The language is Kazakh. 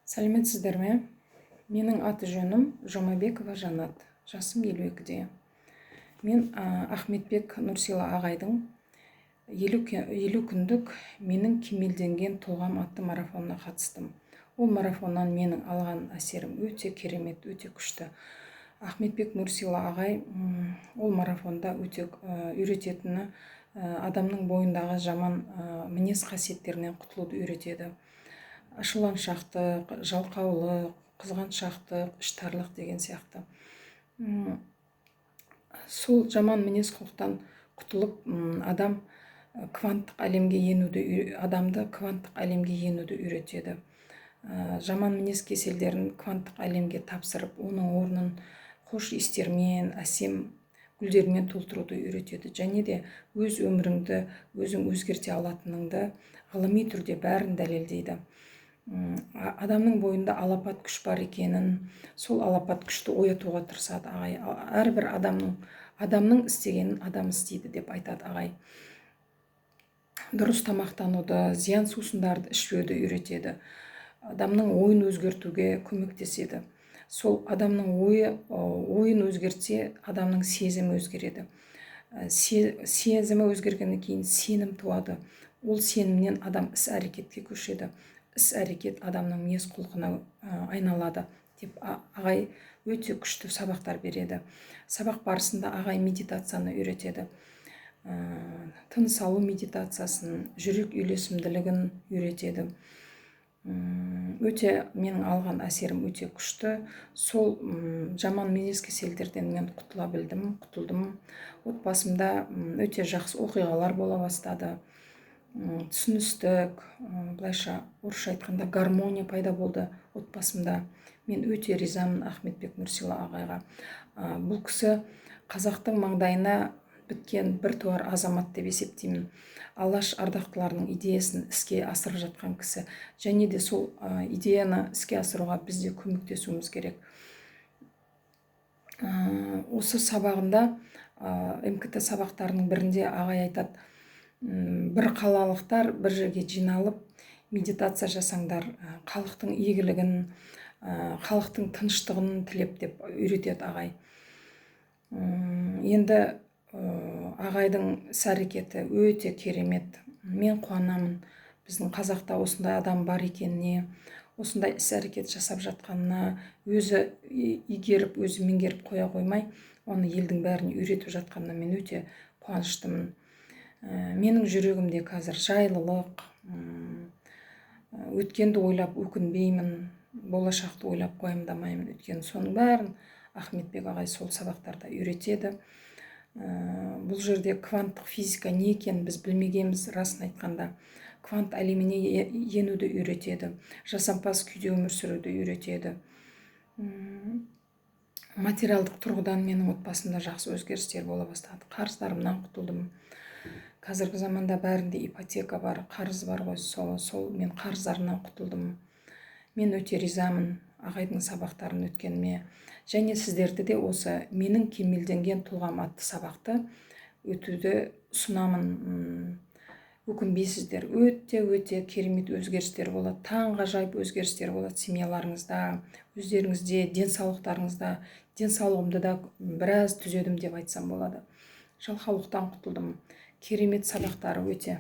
Сәлеметсіздер ме? Менің аты-жөнім Жомабекова Жанат, жасым 52-де. Мен Ахметбек Нұрсила ағайдың 50 күндік «Менің кемелденген тұлғам» атты марафонына қатыстым. Ол марафоннан менің алған әсерім өте керемет, өте күшті. Ахметбек Нұрсила ағай ол марафонда өте үйрететіні адамның бойындағы жаман мінез қасиеттерінен құтылуды үйретеді: ашуланшақтық, жалқаулық, қызғаншақтық, іштарлық деген сияқты. Сол жаман мінез құлықтан құтылып, адам кванттық әлемге енуді, адамды кванттық әлемге енуді үйретеді. Жаман мінез кеселдерін кванттық әлемге тапсырып, оның орнын хош иістермен, әсем гүлдермен толтыруды үйретеді және де өз өміріңді өзің өзгерте алатыныңды ғылыми түрде бәрін дәлелдейді. Адамның бойында алапат күш бар екенін, сол алапат күшті оятуға тырысады ағай. Әрбір адамның істегенін адам істейді деп айтады ағай. Дұрыс тамақтануды, зиян сусындарды ішпеуді үйретеді. Адамның ойын өзгертуге көмектеседі. Сол адамның ойын өзгертсе, адамның сезімі өзгереді. Сезімі өзгергеннен кейін сенім туады. Ол сенімнен адам іс әрекетке көшеді. Іс әрекет адамның мінез құлқына айналады деп ағай өте күшті сабақтар береді. Сабақ барысында ағай медитацияны үйретеді, тыныс алу медитациясын, жүрек үйлесімділігін үйретеді. Өте менің алған әсерім өте күшті. Сол жаман мінез кеселдерден мен құтыла білдім, құтылдым. Отбасымда өте жақсы оқиғалар бола бастады. Түсіністік, былайша орысша айтқанда, гармония пайда болды отбасымда. Мен өте ризамын Ахметбек Нұрсила ағайға. Бұл кісі қазақтың маңдайына біткен біртуар азамат деп есептеймін. Алаш ардақтыларының идеясын іске асырып жатқан кісі және де сол идеяны іске асыруға біз де көмектесуіміз керек. Осы сабағында, МКТ сабақтарының бірінде ағай айтады: «Бір қалалықтар бір жерге жиналып, медитация жасаңдар, халықтың игілігін, халықтың тыныштығын тілеп», – деп үйретеді ағай. Енді ағайдың іс әрекеті өте керемет. Мен қуанамын біздің қазақта осындай адам бар екеніне, осындай іс әрекет жасап жатқанына. Өзі игеріп, өзі меңгеріп қоя қоймай, оны елдің бәріне үйретіп жатқанына мен өте қуаныштымын. Менің жүрегімде қазір жайлылық. Өткенді ойлап өкінбеймін, болашақты ойлап қойымдамаймын, өйткені соның бәрін Ахметбек ағай сол сабақтарда үйретеді. Бұл жерде кванттық физика не екенін біз білмегенбіз, расын айтқанда. Квант әлеміне енуді үйретеді, жасампаз күйде өмір сүруді үйретеді. Материалдық тұрғыдан менің отбасымда жақсы өзгерістер бола бастады. Қарыздарымнан құтылдым. Қазіргі заманда бәрінде ипотека бар, қарыз бар ғой. Сол мен қарыздарымнан құтылдым. Мен өте ризамын ағайдың сабақтарын өткеніме және сіздерді де осы «Менің кемелденген тұлғам» атты сабақты өтуді ұсынамын. Өкінбейсіздер. Өте, өте керемет өзгерістер болады, таңғажайып өзгерістер болады семьяларыңызда, өздеріңізде, денсаулықтарыңызда. Денсаулығымды да біраз түзедім деп айтсам болады. Жалқаулықтан құтылдым. Керемет сабақтары өте.